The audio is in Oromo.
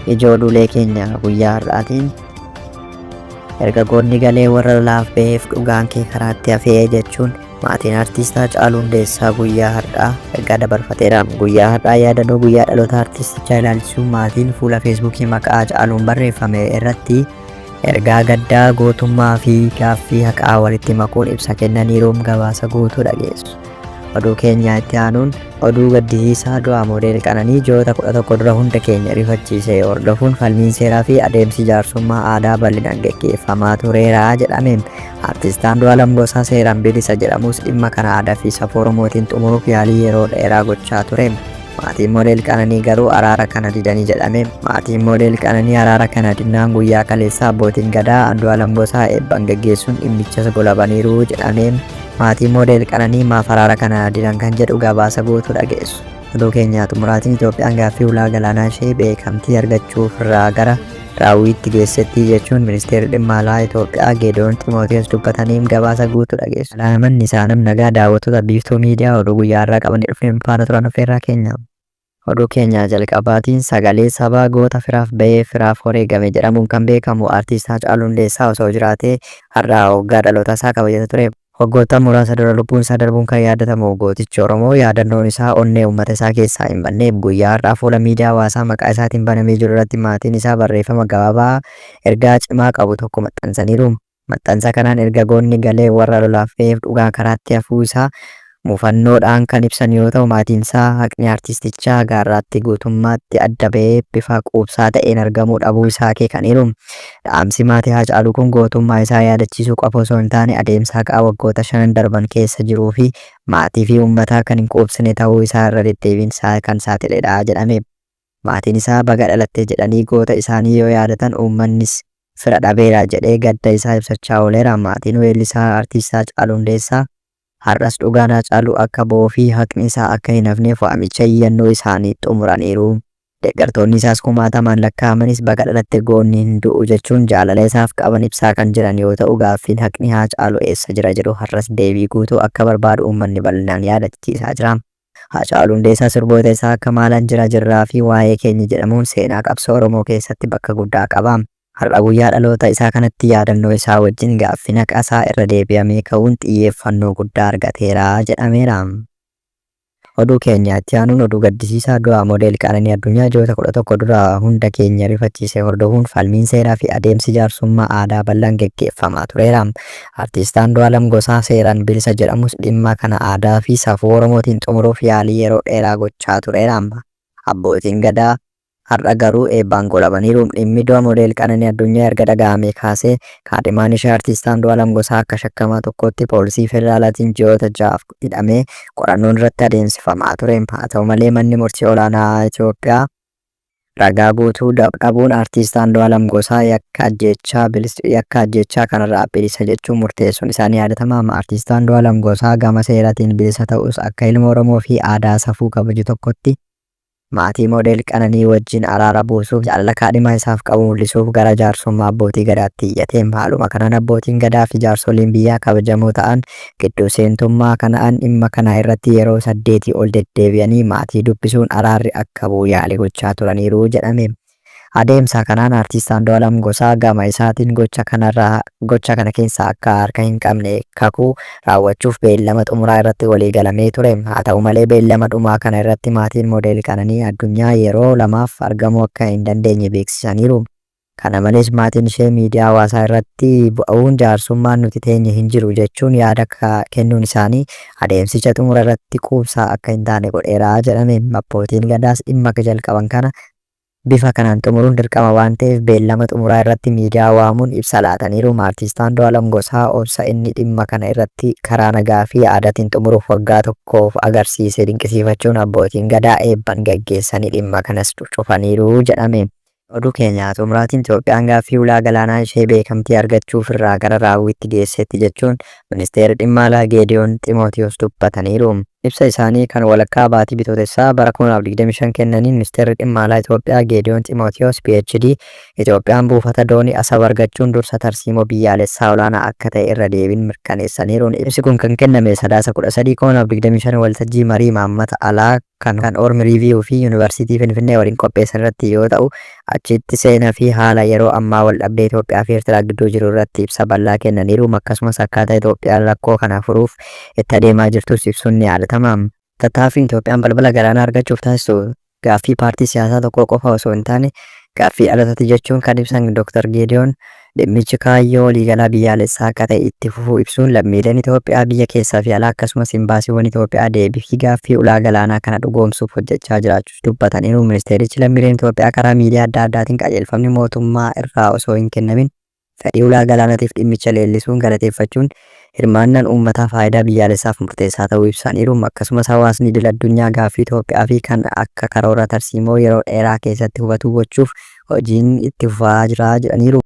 Ijoo oduulee keenya guyyaa har'aatiin erga goonni galee warra lolaaf ba'eef dhugaan kee karaatti hafee jechuun maatiin artiist Haacaaluu Hundeessaa guyyaa har'aa ergaa dabarfateera. Guyyaa har'aa yaadannoo guyyaa dhaloota artiistichaa ilaalchisuun maatiin fuula Feesbuukii maqaa Haacaaluun barreeffame irratti ergaa gaddaa, gootummaa fi gaaffii haqaa walitti makuun ibsa kennaniiruum gabaasa guutuu dhageessu. Oduu keenya itti aanuun oduu gaddisiisaa du'a Moodeel Qananii ji'oota 11 dura hunda keenya rifachiise hordofuun falmiin seeraa fi adeemsi jaarsummaa aadaa bal'inaan geggeeffamaa tureera jedhame. Artist Andu'aalam Gosaa seeraan bilisa jedhamus dhimma kana aadaa fi safuu Oromootiin xumuruuf yaalii yeroo dheeraa gochaa ture. Maatiin Moodeel Qananii garuu araara kana didanii jedhame. Maatiin Moodeel Qananii araara kana didnaan guyyaa kaleessaa abbootiin Gadaa Andu'aalam Gosaa eebban geggeessuun dhimmichas golabaniiru jedhame. Maatiin Moodeel Qananii maaf araara kana didan kan jedhu gabaasa guutuu dhageessu. Oduu keenya xumuraatiin Itoophiyaan gaaffii ulaa galaanaa ishee beekamtii argachuufirraa gara raawwiitti geessetti jechuun Ministeerri Dhimma Alaa Itoophiyaa Geediyoon Ximootiyoos dubbataniim gabaasa guutuu dhageessu. Alaamanni isaa nam nagaa daawwattoota Biiftuu Miidiyaa oduu guyyaa har'aa qabannee dhufneen faana turan affeerraa keenya. Oduu keenya jalqabaatiin sagalee sabaa goota firaaf ba'ee firaaf wareegame jedhamuun kan beekamu Artiist Haacaaluu Hundeessaa osoo jiraatee har'a waggaa dhaloota isaa kabajata ture. Waggoottan muraasa dura lubbuun isaa darbuun kan yaadatamu gootichi Oromoo yaadannoon isaa onnee uummata isaa keessaa hin banneef guyyaa har'aa fuula miidiyaa hawaasaa maqaa isaatiin banamee jiru irratti maatiin isaa barreeffama gabaabaa ergaa cimaa qabu tokko maxxansaniiru. Maxxansa kanaan erga goonni galee warra lolaaf ba'eef dhugaa karaatti hafuu isaa mufannoodhaan kan ibsan yoo ta'u, maatiinsaa haqni artiistichaa haga har'aatti guutummaatti adda ba'ee bifa quubsaa ta'een argamuu dhabuu isaa akeekaniiru. Dhaamsi maatii Haacaaluu kun gootummaa isaa yaadachiisuu qofa osoo hin taane adeemsa haqaa waggoota shanan darban keessa jiruu fi maatii fi uummataa kan hin quubsine ta'uu isaa irra deddeebiin kan saaxiledha jedhame. Maatiin isaa baga dhalatte jedhanii goota isaanii yoo yaadatan uummannis fira dhabeera jedhee gadda isaa ibsachaa ooleera. Maatiin weellisaa Artiist Haacaaluu Hundeessaa har'as dhugaan Haacaaluu akka ba'uu fi haqni isaa akka hin hafneef waamicha iyyannoo isaanii xumuraniiru. Deeggartoonni isaas kumaatamaan lakkaa'amanis baga dhalatte goonni hin du'u jechuun jaalala isaaf qaban ibsaa kan jiran yoo ta'u gaaffiin haqni Haacaaluu eessa jira jedhu har'as deebii guutuu akka barbaadu uummanni bal'inaan yaadachiisaa jira. Haacaaluu Hundeessaa sirboota isaa akka Maalan Jira Jirraa fi Waa'ee Keenya jedhamuun seenaa qabsoo Oromoo keessatti bakka guddaa qaba. Har'a guyyaa dhaloota isaa kanatti yaadannoo isaa wajjin gaaffiin haqa isaa irra deebi'amee ka'uun xiyyeeffannoo guddaa argateera jedhameera. Oduu keenya itti aanuun oduu gaddisiisaa du'a Modeel Qananii Addunyaa ji'oota 11 dura hunda keenya rifachiise hordofuun falmiin seeraa fi adeemsi jaarsummaa aadaa bal'aan geggeeffamaa tureera. Artiist Andu'aalam Gosaa seeraan bilisa jedhamus dhimma kana aadaa fi safuu Oromootiin xumuruuf yaalii yeroo dheeraa gochaa tureera. Abbootiin Gadaa har'a garuu eebbaan goolabaniiru. Dhimmi du'a Modeel Qananii Addunyaa erga dhaga'amee kaasee kaadhimaan ishee Artiist Andu'aalam Gosaa akka shakkamaa tokkootti poolisii federaalaatiin ji'oota ja'aaf hidhamee qorannoon irratti adeemsifamaa ture. Haa ta'u malee manni murtii olaanaa Itoophiyaa ragaa guutuu dhabuun Artiist Andu'aalam Gosaa yakka ajjeechaa yakka ajjeechaa kanarraa bilisa jechuun murteessuun isaa ni yaadatama. Artiist Andu'aalam Gosaa gama seeraatiin bilisa ta'us akka ilma Oromoo fi aadaa safuu kabaju tokkotti maatii Moodeel Qananii wajjin araara buusuuf jaalala kaadhimaa isaaf qabu mul'isuuf gara jaarsummaa abbootii Gadaatti iyyate. Haaluma kanaan abbootiin Gadaa fi jaarsoliin biyyaa kabajamoo ta'an gidduu seentummaa kanaan dhimma kana irratti yeroo saddeetii ol deddeebi'anii maatii dubbisuun araarri akka bu'u yaalii gochaa turaniiru jedhame. Adeemsa kanaan Artiist Andu'aalam Gosaa gama isaatiin gocha kanarraa gocha kana keessaa akka harka hin qabne kakuu raawwachuuf beellama xumuraa irratti walii galamee ture. Haa ta'u malee beellama dhumaa kana irratti maatiin Moodeel Qananii Addunyaa yeroo lamaaf argamuu akka hin dandeenye beeksisaniiru. Kana malees maatiin ishee miidiyaa hawaasaa irratti ba'uun jaarsummaan nuti teenye hin jiru jechuun yaada kennuun isaanii adeemsicha xumura irratti quubsaa akka hin taane godheera jedhame. Abbootiin Gadaas dhimma jalqaban kana bifa kanaan xumuruun dirqama waan ta'eef beellama xumuraa irratti miidiyaa waamuun ibsa laataniiru. Artiist Andu'aalam Gosaa obsa inni dhimma kana irratti karaa nagaa fi aadaatiin xumuruuf waggaa tokkoof agarsiise dinqisiifachuun abbootiin Gadaa eebban gaggeessanii dhimma kanas cufaniiru jedhame. Oduu keenya xumuraatiin Itoophiyaan gaaffii ulaa galaanaa ishee beekamtii argachuuf irraa gara raawwiitti geesseetti jechuun Ministeerri Dhimma Alaa Geediyoon Ximootiyoos dubbataniiru. Ibsa isaanii kan walakkaa baatii Bitootessaa bara 2025 kennaniin Ministeerri Dhimma Alaa Itoophiyaa Geediyoon Ximootiyoos, PhD, Itoophiyaan buufata doonii Asab argachuun dursa tarsiimoo biyyaalessaa olaanaa akka ta'e irra deebiin mirkaneessaniiru. Ibsi kun kan kenname Sadaasa 13, 2025 waltajjii marii imaammata alaa kan kan Orm Review fi Yuunivarsiitii Finfinnee waliin qopheessan irratti yoo ta'u, achitti seena fi haala yeroo ammaa waldhabdee Itoophiyaa fi Eertiraa gidduu jiru irratti ibsa bal'aa kennaniiru. Akkasumas akkaataa Itoophiyaan rakkoo kana furuuf itti adeemaa jirtus ibsuun ni yaadatama. Tattaaffiin Itoophiyaan balbala galaanaa argachuuf taasistu gaaffii paartii siyaasaa tokkoo qofa osoo hin taane gaaffii dhalootati jechuun kan ibsan Dr. Geediyoon, dhimmichi kaayyoo waliigalaa biyyaalessaa akka ta'e itti fufuu ibsuun lammiileen Itoophiyaa biyya keessaa fi alaa akkasumas imbaasiiwwan Itoophiyaa deebii fi gaaffii ulaa galaanaa kana dhugoomsuuf hojjechaa jiraachuus dubbataniiru. Ministeerichi lammiileen Itoophiyaa karaa miidiyaa adda addaatiin qajeelfamni mootummaa irraa osoo hin kennamin fedhii ulaa galaanaatiif dhimmicha leellisuun galateeffachuun hirmaannaan uummataa faayidaa biyyaalessaaf murteessaa ta'uu ibsaniiru. Akkasumas hawaasni idil addunyaa gaaffii Itoophiyaa fi kan akka karoora tarsiimoo yeroo dheeraa keessatti hubatu gochuuf hojiin itti fufaa jira jedhaniiru.